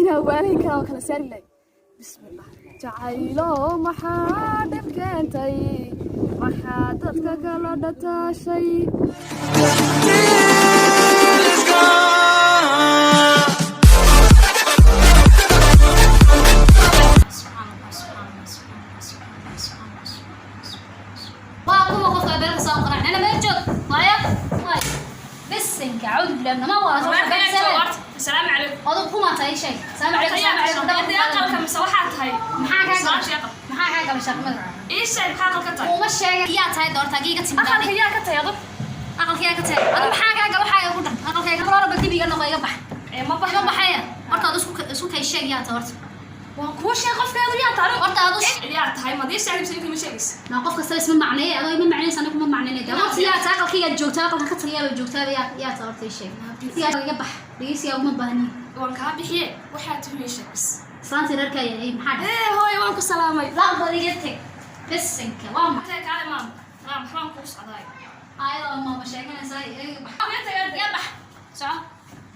Inaa waalayn karaa oo kala saari lahay. Bismillah, jacaylo maxaa dhib keentay? Maxaa dadka kala dhataashay? It's gone. Subxaan Allah, subxaan Allah, subxaan Allah, subxaan Allah, subxaan Allah, subxaan Allah. Waa kuma qofka beelka soo qaraac nana meel joog waaya waay bisinka, acuudu billahi nama waa soo. Asalaamu calaykum. Odog kuma tahay? Sheeg. Salaamu calaykum, salaamu calaykum. Aqalka mise waxaa tahay? Maxaa kaa Su'aal galay? sheeqa. Maxaa kaa galay shaqmada? Ii sheeg, maxaa aqalka tahay? Uma sheegay yaa tahay doorta giiga Aqalka timid. Yaa ka tahay adug? Aqalka yaa ka tahay adu? Maxaa kaa galay? Waxaa igu dhan aqalkayga mar horeba dib iga noqo, iga bax. Ee, ma iga baxa. Baxaya horta ad isku kay sheeg yaa tahay horta. Waan kuu sheeg qofkeedu yaa tahay. Horta aad Yaa tahay, mad ii sheeg mise inkama sheegaysa? Na qof kasta isma macneeye, adoo ima macnaysa, anigu ma macneynay. Horta yaa tahay? Aqalkaygaad joogtaa, aqalka ka taliyaa baa joogtaa. Yaa tahay horta? Ii sheeg, yaa iga bax, dhegeysigaa uma baahniin. Waan kaa bixiye, waxaa tahay ii sheeg bis. Islaantii reerkaa yahay, maxaa dhacay? Ee hooyo, waan ku salaamay. Laabad iga teg, bisinka, waa maxay? Tee kaale, maam maam, maxaan kuu socdaay? Ayadoo maama sheeganaysaa, iga bax. Halkee tagaa? Iga bax, soco.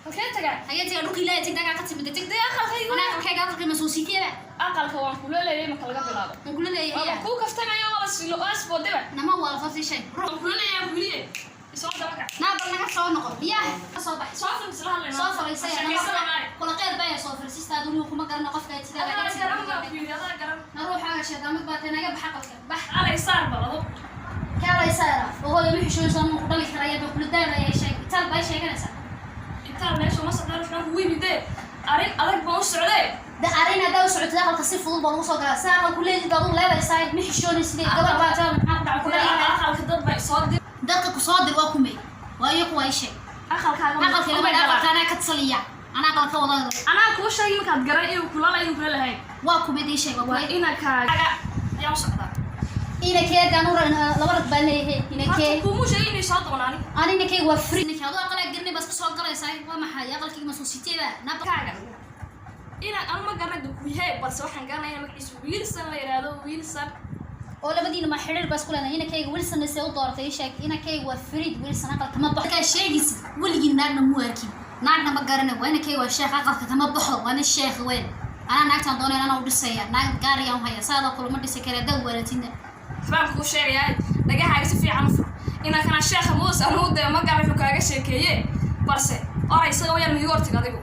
Halkee tagaa? Hagee tagaa? Dhulka Ilaahay teg, dagaa ka timid, teg. Dee aqalkaygu. Anaa aqalkayga, aqalkay masuusiitiyaba. Aqalka waan kula leeyahay marka laga bilaabo. Waan kula leeyahay. Waan kuu kaftamayo, waa silo asboodeba. Nama waa farti shay ruux. Waan kula leeyahay kuliye, isoo daba kac. Naa bal naga soo noqo, biyaha ka soo bax. Soo fadhiis, la hadlayna. Soo fariisay. Sheekaysanayna. Kula qeyr baya, soo fariisistaadu inuu kuma garano qofka ay sidaa. Adaa garan baa ku yidhi, adaa garan. Na ruuxaaga sheedaamad baa tahay, naga bax aqalka, bax. Alay saar balado. Kaalaysaara oo hooyo ma xishoonaysa, ma ku dhali karaya ba kula daalaya? Sheeg, itaal baa sheeganaysaa. Intaan meesha uma socdaan, waxaan kugu yimidee arrin adag baan u socdee. Da arrin haddaa u socotid, aqalka si fudud baa lagu soo galaa. Si aqalku leedid baad u leelaysaa, ma xishoonaysid, gabar baa taa, maxaa ku dhaca ku dhali karaya? Aqalka dad baa isoo dir. Dadka ku soo dir waa kumey? Waa iyo kuwa? Ii sheeg. Aqalkaaga. Aqalka lama aqalka anaa ka taliya, anaa aqalka wada. Anaa kuu sheegay markaad garan inuu kula la inuu kula lahayn. Waa kumid? Ii sheeg, waa Waa kumey? Inankaaga yaan u socdaa. Inakeed anu laba rag baan leeyahay, inakee? Horta kuumuu sheegay inay soo doonaan. Ani inakeyga waa free. Inakee adoo aqalaa garanay baad iska soo galaysaa? Waa maxay aqalkayga masuusiteeba naba? Kaaga inaan anu ma garanay dukuyahe, balse waxaan garanaya magaciisa Wilson la yidhaahdo, Wilson. Oo labadiina ma xiriir baa isku leedahay? Inakayga Wilson see u dooratay? Ii sheeg. Inakayga waa Fariid Wilson, aqalka ma baxo. Markaa sheegaysid weligii naagna mu arkin, naagna ma garanay. Waa inakayga, waa sheekh, aqalka kama baxo, waa nin sheekh weyn. Anaa naagtaan doonayn anaa u dhisaya, naag gaarayaan u haya, saadoo kale ma dhisi kare haddaad waalatidna. Waxbaan kuu sheegayaa, dhagahaaga si fiican u fur. Inankana sheekha muus anugu dee ma garan wuxuu kaaga sheekeeye, balse oray isaga wayaan iga hortag. Adigu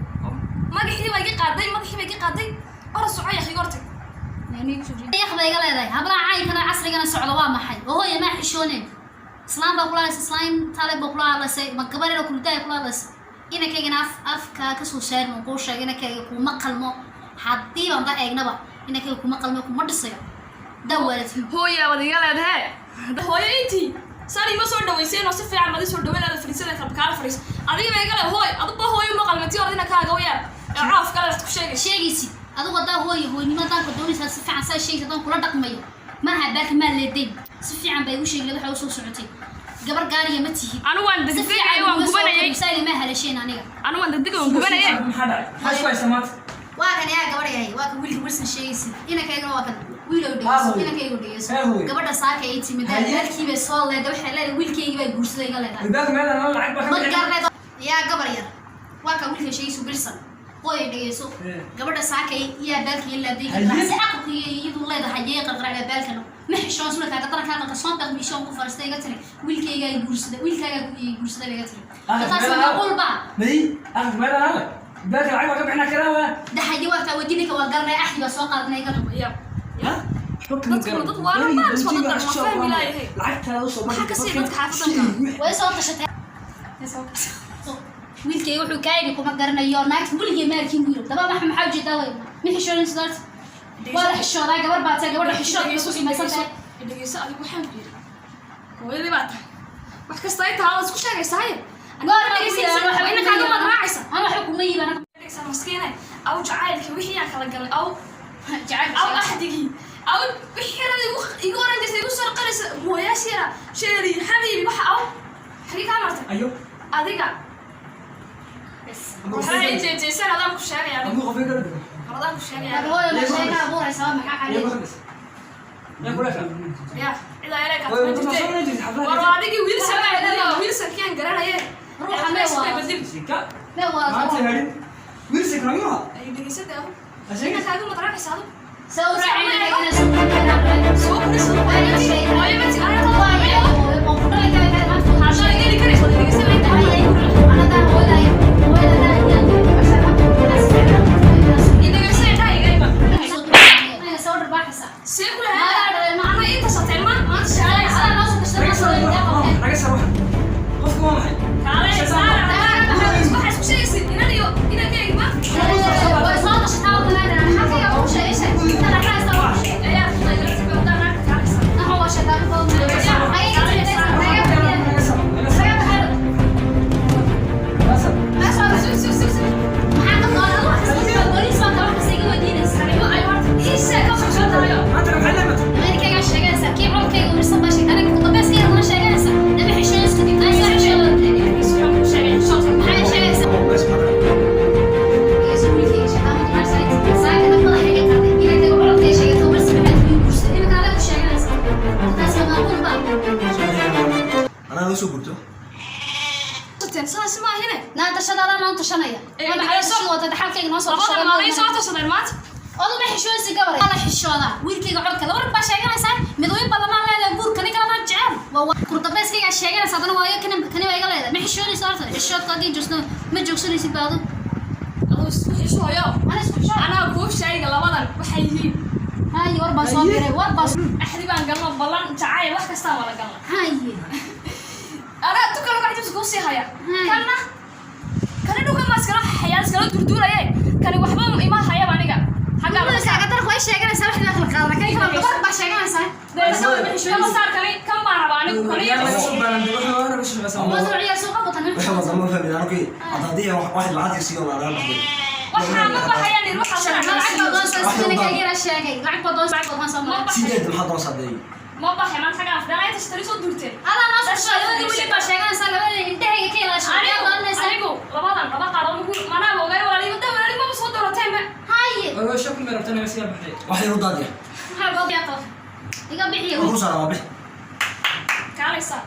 magaxii baa iga qaaday, madaxii baa iga qaaday. Ora soco yak, iga hortag. Yaq bay iga leedahay. Hablaha caynkana casrigana socda waa maxay? Oo hooya maa xishoonen? Islaam baa kula hadlaysa, islaam tale baa kula hadlaysay, ma gabarina kuldaaya kula hadlaysa. Inankaygana af afkaa kasoo saarin oo kuu sheegay, inankayga kuma qalmo. Haddii baan da eegnaba, inankayga kuma qalmo, kuma dhisayo daa waalatin. Hooya waad iga leedahe, hooyo intii saan ima soo dhaweyseen oo si fiican baad isoo dhaweyn, fadhiisada kaala fadhiis. Adiga baa iga le hooy, aduba hooyo ma qalmati or inankaaga wayaan ee coof kale waxaad ku sheegaysa. Sheegaysid adigu haddaa hooyo hooynimo haddaan ku doonaysaa, si fiican saa sheegaysid haddaan kula dhaqmayo maaha baalka maa leedayn. Si fiican baa igu sheegi waxa usoo socotay, gabar gaariya ma tihid. Anu waan Si degdegay, fiican waan uga soo gubanayay. fadhiisaali ma halasheen aniga. Anu waan degdegay, waan gubanayay. Maxaa dhacay? Maxaa isku haysta maanta? Waa kan yaa gabadha yahay, waa kan wiilka Wilson sheegaysid. Inankaygana waa kan wiilow, dhegeyso. Haa, hooyo. Inankaygu dhegeyso. Haa, hooyo. Gabadha saaka ay timid. Haye. Baalkii bay soo leedahay, waxay leedahay wiilkaygii baa guursaday iga leedahay. Albaabka meel aan lacag baa ka Ma bixin. garneed yaa gabar yar, waa kan wiilka sheegayso Wilson. Hooyo dhegeyso. Eh. Gabadha saaka yaa baalkii laaday. Haye. Si aqalka iyadu leedahay yee qarqaracda baalkan ma xishoon suna kaaga daran kaa qalka soo dhaqmishoon ku fariistay iga tiri wiilkaygaa i guursaday, wiilkaagaa i guursaday bay iga tiri. Aqalka Taas meel aan- macquul baa? May, aqalka meel aan leh. Albaabka lacag baa ka bixinaa karaa waa. Daxaye waa taa wadininka waa garanay, axdi baa soo qaadanay iga. Ya. Ha? Waxba kama Dadku garan. dad waalan baa, isma dad ma fahmi laayahay. Lacagtaada usoo Maxaa ka sii dadka xaafadanka? Way soo tashatay. Wiilkayga wuxuu kaa yidhi kuma garanayo, naagta weligay ma arkin buu yidhi. Daba maxaa ujeedaa? Wey ma xishoonin sidaas? Waa la xishoodaa, gabar baa tahay, gabadha xishood bay ku samaysan tahay. Dhegeyso, adigu waxaan ku yidhi hooyadii baa tahay, wax kasta ay tahay waad isku sheegaysaa. Goor baa ku yidhi, waxa Inankaaga maad raacaysa. Ana waxba kuma yiibana. Dhegeysaa maskiine, aw jacaylkii wixii aan kala galnay, aw Jacayl. Aw axdigii, aw wixii yarada igu oran jirtay, igu soo qaraysa mooyaasheera sheeri xabiibi, waxa aw xagee kaa martay? Ayo. Adiga waxaa i jeejeysan, adaan ku sheegaya adigu. Amu qofka kala duwan. Adaan ku sheegaya. Hooyo ma sheeka abuuraysa? Waa maxaa Yaa xalay? ku xabis. Yaa ku dhasha. Ya cidaa yaree Way kaatma ma soo jirtee. jirtay xaflad. War waa adigii Wilson baa, Wilson kiyaan garanaye. Ruuxa mee waa? Bedel. Sika. Mee waa? Maanta hadin. Ramiyo. Ay dhegeysada ahu. Ashe. Inankaaga ma daraacaysa adigu? Soo raacin. Soo koriso. Hooyo ma tiri. Idhegeyso indhaha iga iman. See ku lahaa. Macna inta sateen ma maanta shaqaynaysa. Naga sar naga sar waxa. Qofku waa maxay? Kaalay saara. Waxaa isku sheegaysid inan iyo inankayga ma. Ayaa ku Naga sar naga sar. Naga sar. Maanta maxay leedahay? Bas maxaa? Anaa la soo gurto. Saas ma ahine. Naa tashadaada maan tashanaya. Ee, Ma maxay wada dhaxalkayga noo soo Labada tashaday. maalin soo tashadeen maanta. Oduma xishoonsi gabar. Ala xishooda. Wiilkayga codka laba rag baa sheeganaysaa. Midooyin ballamaan leedahay guurka nin kale maan jecel. Waa kurdabeyskayga sheeganaysaa haddana waayo kani kani waa iga leedahay. Ma xishoonaysa horta. Xishoodka haddii joogsan ma joogsanaysid baadu. Aduu isku xishooyo. Ana isku xishood. Anaa kuu sheega labadan waxay yihiin. Haye war baa soo diray. War baa soo. Axdi baan galno ballan jacayl wax kastaa wada galna. Haye. Anaa tukan wax jibs kuu sii haya. Hay. Kanna kani dhulka ma iskala xayaa iskala durduuraye. Kani waxba ima hayaba aniga. Xaggaa Gabadha kaaga darku way sheeganaysaa wax la kala qaadan. Kan kale laba rag baa sheeganaysaa. Kama saar kani kan baan rabaa anigu kani. Yaa laga soo baaran waxa waa naga soo shaqeysaa. Waa soo ciyaar suuqa watan. Waxa wada ma fahmin anku. Hadii wax lacag siiyo la la baxday. Waxaa ma baxayaan ir waxaa Lacag baa doonaysaa sida ninkayga yara sheegay. Lacag baa doonaysaa lacag baa doonaysaa. Sideed maxaa doon sadeey. Ma baxay maanta xaggaa afdaan inta shtari soo durteen. Adaa noo soo sheegay labadii wiil baa sheeganaysaa labadii indhahayga ka ilaashay. Yaa Anigu dooranaysaa. anigu labadan laba qaar oo mugu manaaba ogaay walaalihi wada walaalihi maba soo doorateen ba. Haye. Oo shaqo ma rabta naga sii baxday. Wax yar u daadiya. Maxaa loo yaaqo? Iga bixiyo. Ku saaraa waa bix. Kaalaysaa.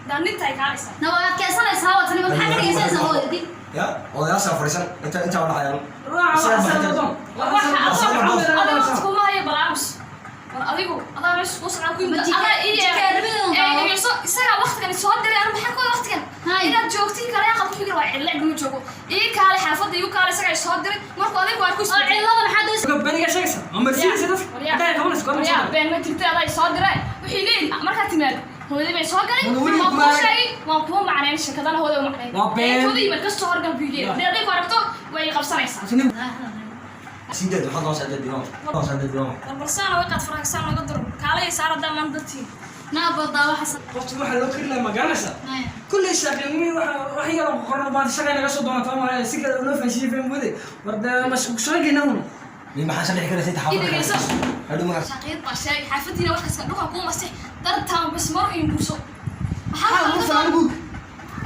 Daanintahay kaalaysaa. Na waa adkaysanaysaa waa tani maxaa ka dhigaysaa hooyadii? Ya, odayaasha fariisan inta inta wada dhacayaan. Raaca waxa soo doon. Waxa adigu adigu kuma hayo balaamus. War adigu adaa meesha kuu socdaa ku yimid. Adaa ii yeeray. Ee dhegeyso isagaa waqtigan soo diray anu maxaa ku waqtigan? Hay. Inaad joogtiin kale aqal ku fikir waa cidla cidma joogo. Ii kaale xaafadda igu kaale isagaa soo diray markuu adigu arko Oo cillada maxaa doonaysaa? Baniga sheegaysa. Ma marsiinaysa dadka. Inta qabanaysa goor Waryaa been ma jirta adaa soo diray. Wixii leeyihin markaad timaado hooyadii bay soo galay Wala weli waan kuu kuma- sheegay waan kuu macnayn sheekadana hooyada u macnayn. Waa been. Intooda yimid kasoo horgal buu yidhi. Hadday ku aragto way qabsanaysaa. Sideed maxaa doon sadeey diwan. Doon sadeey diwan. War balsaana way qaad faraxsan laga duro. Kaalay saar hadaa maan dadtiin. Naa baldaa waxa Qoftu waxa loo kari lahaa ma garanaysaa. Maya. Kulley shaqeynimi waxa wax yar oo qoran baan shaqay naga soo doonata ma si kale loo fahansiiyay faham wade. War ma shaqeyna hun. Min maxaa shaqo kale sayta xaafadda. Idhegeyso. Hadhow ma Shaqiid baa sheegay xaafadiina wax kasta dhulka kuu masix dartaan bas mar in guurso. Maxaa Hal laga qof aan guug.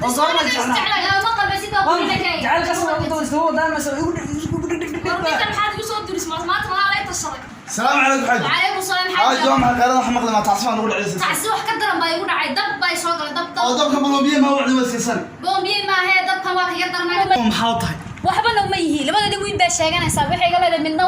Oo soo ma jeclaa. Jeclaa ma qalbaysid baa ku dhigay. Jacayl ka soo wado isla wadaan ma soo igu igu dhig dhig dhig. War ninkan maxaad igu soo diris maanta malaa lay tashaday. السلام عليكم حاج وعليكم السلام حاج حاج. waa maxay qeyrada wax maqli ma tacsi baan ugu dhacaysa Tacsi wax ka daran baa igu dhacay dab baa soo galay dab oo dab. dabka baloobiye ma wacdi wasiisan Boombiye ma ahe dabkan waa kaga darnay. maxaa tahay Waxba ma yihi labada wiil baa sheeganaysaa waxay iga leedahay midna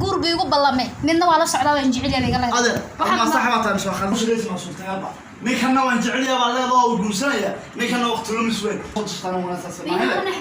guur buu igu ballamay midna waa la socdaa waan jecel yahay iga leedahay. adeer ma sax ma tahay soo khaldan shaqaysa ma suurtagalba ninkanna waan jecel yahay baa leedahay oo guursanaya ninkanna waqti lumis weyn tashtaan wanaagsan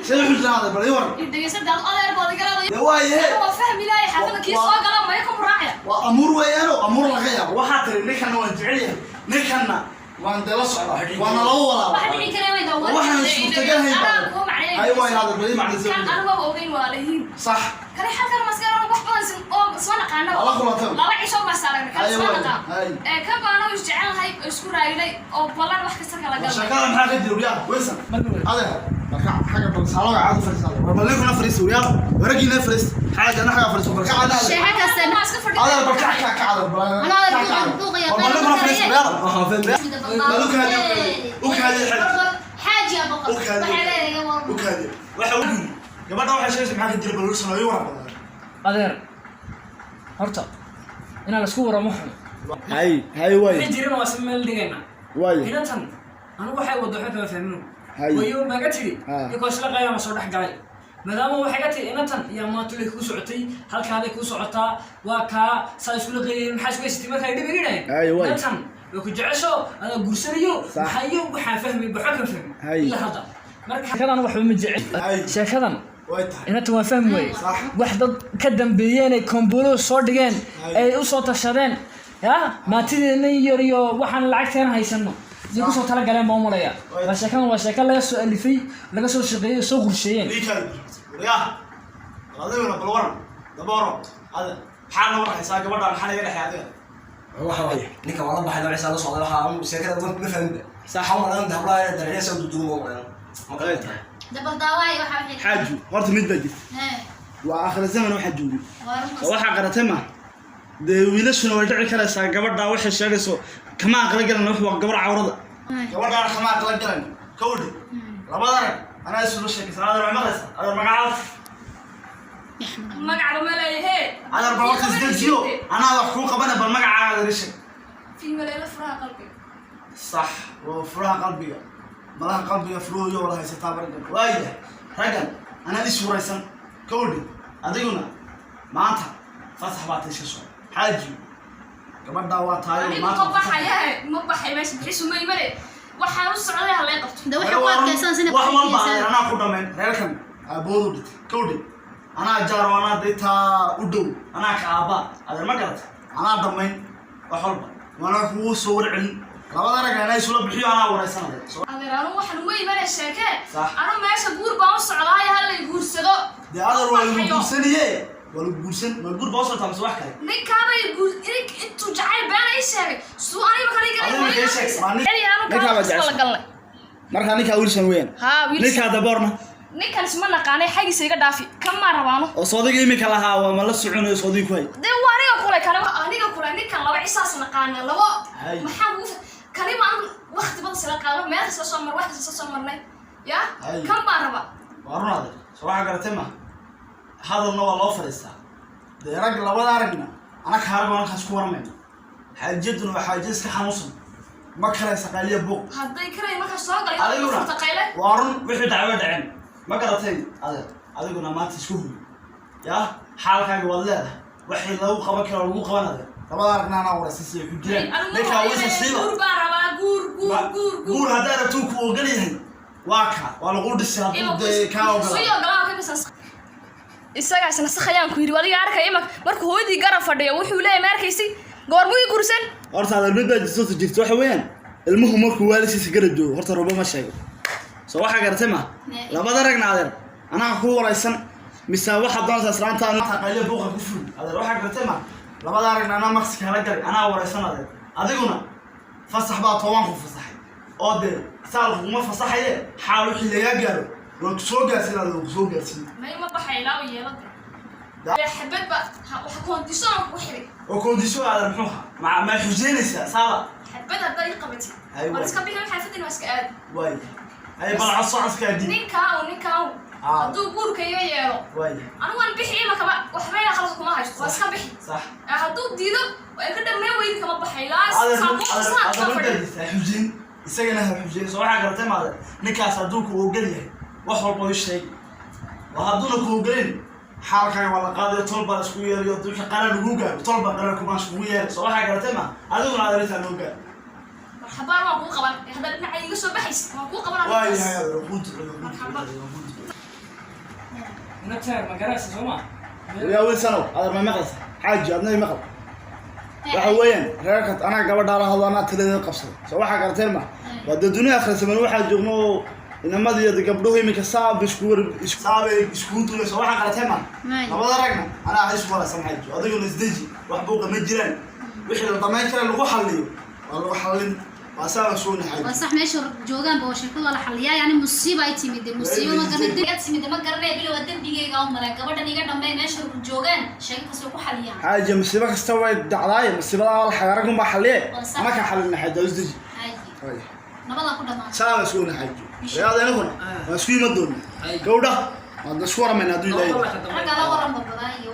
shay xujnaada bal war Idhegeysada adeer baad iga leedahay. de waaye Waa fahmi lahay xaafadda kii soo gala maya ku muraacaya. waa amuur weeyaano amuur laga yaabo waxaa tiri ninkanna waan jecel yahay ninkanna waan dee la socdaa waana laba Wax walaa dhici kara weyn waa. waxaan suurtagal hayn Anaa kuu macnayn. hay waay adeer bal macnaysa Kan anigu waa ogeyn walaalihiin. sax Kale halkan maskaxda wax badan sin oo soo naqaana. Ala kulantan. Laba cisho ma saaran kan Ay, soo waay. naqaan. Ay. Ee kan baana is jecelahay oo isku raagnay oo ballan wax kasta kala galnay. shaqada maxaa ka jira wariyaha weysan adeer marka xagga bal saalooga caadu fadhiisada war bal ninkuna fadhiista wariyaha waragiina fadhiista xaaja ana xagga fadhiisto bal kaca adeer Sheexa kasta Waa iska fadhiya. adeer bal kac kac kac adeer bal Ana adeer kac, kac, buuqa war bal ninkuna fadhiista wariyaha waxaan fahmay. Bal u kaadiyo, u kaadiyo xaj. Xaaji yaa boqol. u kaadiyo Waxay leedahay war. u kaadiyo waxa u guri gabadha waxay sheegaysa maxaa ka jira bal weysan oo ii waran badan Adeer. Horta inaan la isku waramo xun. hay hay waay Wixii jirana waa si meel dhigayna. waay Inantan anigu waxay wado waxba kama fahmino. Hay. Wayo maga tiri. Ha. Iyagoo isla qayla ma soo dhex galay. Maadaama waxay ka tahay inantan iyo maantulay kuu socotay, halkaaday kuu socotaa, waa kaa saa iskula qeeyeen. Maxaa isku haysatay markaa dhib iga Ay, dhahay? waay. Inantan way ku jecesho, adaa guursanayo. Sax. Maxayo waxaan fahmay waxba kan fahmay Hay. ilaa hadda. Marka sheekadan waxba ma jecel. Hay. Sheekadan Way tahay. inantan waan fahmi waayey. Sax. Wax dad ka dambeeyeen ay kombulo soo dhigeen, Hay. ay u soo tashadeen, ya maantideena yar iyo waxaan lacagteena haysano iyo kusoo talagaleen baan umalaya. Way. Waa sheekadan, waa sheeko laga soo alifay, laga soo shaqeeyey, soo qorsheeyeen. Ninkaan waryaa, bal adiguna bal waran dabooro ade, maxaa na warhaysaa gabadha? Maxaa naga dhexay adiga? Waxa waaye, ninka waa la baxay noociisa la socday. Waxaa sheekada ma fahmin ba. Waxaa umalayn hablaha inay dareenyada soo duuduuban, ma umalayn ma kale tahay. Dabal daawaay waxa wixii. Xaaju, horta mid baa jirta. Hee. Waa aakhira zaman waxaa joogay. Waa run. Oo waxaa qaratay ma dee wiilashuna way dhici karaysaa. Gabadha waxay sheegayso kama aqla galan, wax waa gabar cawrada. Gabadhaana kama aqla galan kawdhi. Labada rag anaa isula sheekaysan. Adeer, waa maqlaysa? Adeer, magacaada? Magacba ma leeyahe. Adeer, bal horta isdejiyo, anaa wax kuu qabana. Bal magacaaga ii sheeg. Fiimaleelo, furaha qalbiga. Sax, waa furaha qalbiga. Malaha qalbiga furuhuyo wala haysataa raggan. Waaya, raggan anaa is huraysan kawdhi. Adiguna maanta fasax baa tay, iska soo xaaji gabadhaa waa tahay. Anigu maanta ma baxaya, ma baxay. Meesha bixisu ma imane, waxaan u socday halay qabto. De waxay ku adkaysan sina. Wax walba adeer anaa ku dhamayn. Reerkan aaboodu dhintay kawdhi, anaa jaaro, anaa daytaa u dhow, anaa ka aabbaa. Adeer, ma garata? Anaa dhamayn wax walba, waana kugu soo warcelin. Labada rag anaa isula bixiyo, anaa waraysan adeer. Adeer, anu waxaan uma imane sheeke. Sax. Anu meesha guur baan u socdaay, halay guursado. Dee adeer, waa lagu Baxayo. guursanaye, waa lagu guursan. Ma guur baa u socotaa mise wax kale? Ninkaabay guur intuu jacayl been ii sheegay suu aniga kale Adiga galay. kee sheeg? Waa nin- Celi, anu Ninkaa baa kaa jecesha. la galnay. Markaa ninkaa Wilson weeyaan? Haa, Wilson. Ninkaa daboorna? Ninkan isma naqaanay, xagiisa iga dhaafi, kamaa rabaano. Oo soodiga iminka lahaa waa ma la soconayo soodiga ku hay? Dee waa aniga kulay, kani waa aniga kulay. Ninkan laba cisaas naqaana labo. Hay. Maxaan kugu kani maan waqti badan sila qaado, meel kasta soo mar, wax kasta soo marnay ya. Hay. Kan baan rabaa. Waa run adeer. Soo waxaa garatay ma hadalna waa loo fadhiistaa. Dee rag labada aragna anaka harag anakaas ku waramayna. Xaajaduna waa xaajo iska xanuunsan, ma karaysa qayliya buuq. Hadday karay markaa soo galay Adiguna furta qayle. Waa run, wixii dhacay dhaceen, ma garatay adeer? Adiguna maanta isku hubi yaa, xaalkaaga waad leedahay, waxii lagu qaban karo lagu qaban. Adeer, labada aragna anaa waraysan siday ku jiraan. Anigu ninkaa wisa siiba. Guur baan rabaa, guur, guur, guur. Guur haddaa rabtuu ku ogol yahay, waa kaa, waa lagu dhisay hadduu dee kaa ogolaa. Isagaas nasakh ayaan ku yidhi. Adiga arkay imaka markuu hooyadii garab fadhiyo wuxuu leeyahay, ma arkaysi goormuu ii guursan? Horta adeer, mid baa jirto jirto. Waxa weeyaan, ilmuhu markuu waalidkiisa garab joogo horta robo ma sheego. Soo waxaa garatay ma labada ragna adeer anaa ku waraysan mise waxaad doonaysaa islaanta qaylo buuqa ku ful? Adeer, waxaa garatay ma labada ragna anaa maqsi kala galay, anaa waraysan. Adeer, adiguna fasax baa toban ku fasaxay oo dee saal kuguma fasaxaye. Xaal wixii lagaa gaaro waa ku soo gaarsiin adeer, waa ku soo gaarsiin. May, ma baxay ilaa u yeelada dee xabad ba wax condition ku xiray. Oo condition adeer muxuu ahaa? Ma xujeynaysaa saaba? Xabad haddaa ii qabatid Hay, waan waay. iska bixi, xaafadina waa iska aadi. Waay, hay, bal cod socodkaa diid. Ninkaa uu ninkaa uu Ah. hadduu guurka iga yeelo Waay. anigu waan bixi imakaba, waxba ila khalka kuma haysto, waa iska bixi. Sax. Ee, hadduu diido ay ka dhammayn weydi, kama baxay ilaa saabuun saan ka fadhi. Xujin isagana ha xujin. Soo waxaa garatay maade, ninkaas hadduu ku ogol yahay wax walba u sheeg, waa hadduuna ku ogolin xaalkaaga waa la qaadayo, tol baa isku yeerayo. Wixii qarar lagu gaaro tol baa qarar kumaan iskugu yeeray. Soo waxaa garatay ma adiguna adeertaa loo gaaro. Marxabaan, waan kuu qaban. Ee, haddaad dhinaca iga soo baxaysid waan kuu qaban. Waa yahay adeer, kuu duceeyo, kuu duceeyo, kuu duceeyo. Inantan ma garanaysa soo ma? Yaa Wilsonow, adeer, ma maqlaysa? Xaaji, adna i maqal. Waxa weeyaan, reerka anaa gabadhaa la hadlo, anaa taladeeda qabsada. Soo waxaa garateen ma waa dee dunia akhrisaman waxaa joogno oo inamada iyo gabdhuhu iminka saab isku war saabay iskugu duulay. Soo waxaa garateen ma May. labada ragna anaa isku waraysan. Xaaji, adiguna isdeji, wax buuqa ma jiraan. Wixii la dhamayn kara lagu xalliyo waa lagu xallin, waa saabaan soo Waa naxaaji. sax, meesha joogaan ba waa sheekada waa la xaliyaa. Yani musiiba ay timid, musiibo ma garanay timid, ma garanay bilo waa dembigayga u malay. Gabadhan iga dhamay, meesha joogaan sheeko kastoo ku xaliyaan. Xaaji, musiibo kasta way dhacdaaye, musiibada waa la xagaa, raggun baa xalliye. Waa sax. Anaka xallina xaaji, waa isdeji. Xaaji, nabada ku dhamaan. Saabaan soo naxaaji. Reyaad aniguna waan isku iman doonaa. Gawdha waan isku waramaynaa hadduu Ilaahay. Ragga la waran badbadaa iyo